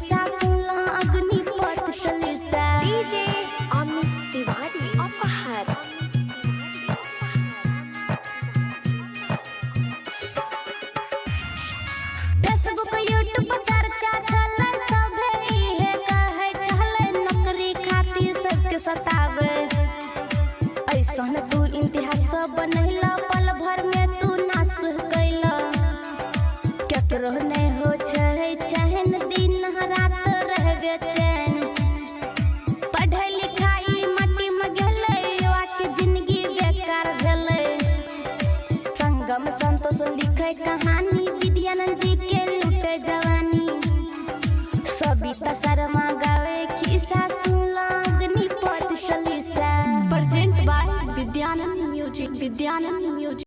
खिस्सा सुनला अग्निपथ चालीसा। डीजे अमित तिवारी अपहर। Facebook YouTube पर चर्चा छलै, सभे इहे कहै छलै, नौकरी खातिर सबके सतावे। ऐसन तू इतिहास बनैला, पल भर में तू नाश कैला। केकरो नहि हो छै चैन, दिन रात रहबे चैन। पढ़ै लिखाई माटी में गेलै, युवा के जिंदगी बेकार भेलै। संगम संतोष लिखे कहानी, विद्यानंद जी के लूटे जवानी। सविता शर्मा गावे खिस्सा सुनला Agnipath Chalisa. Present by Vidyanand music, Vidyanand music.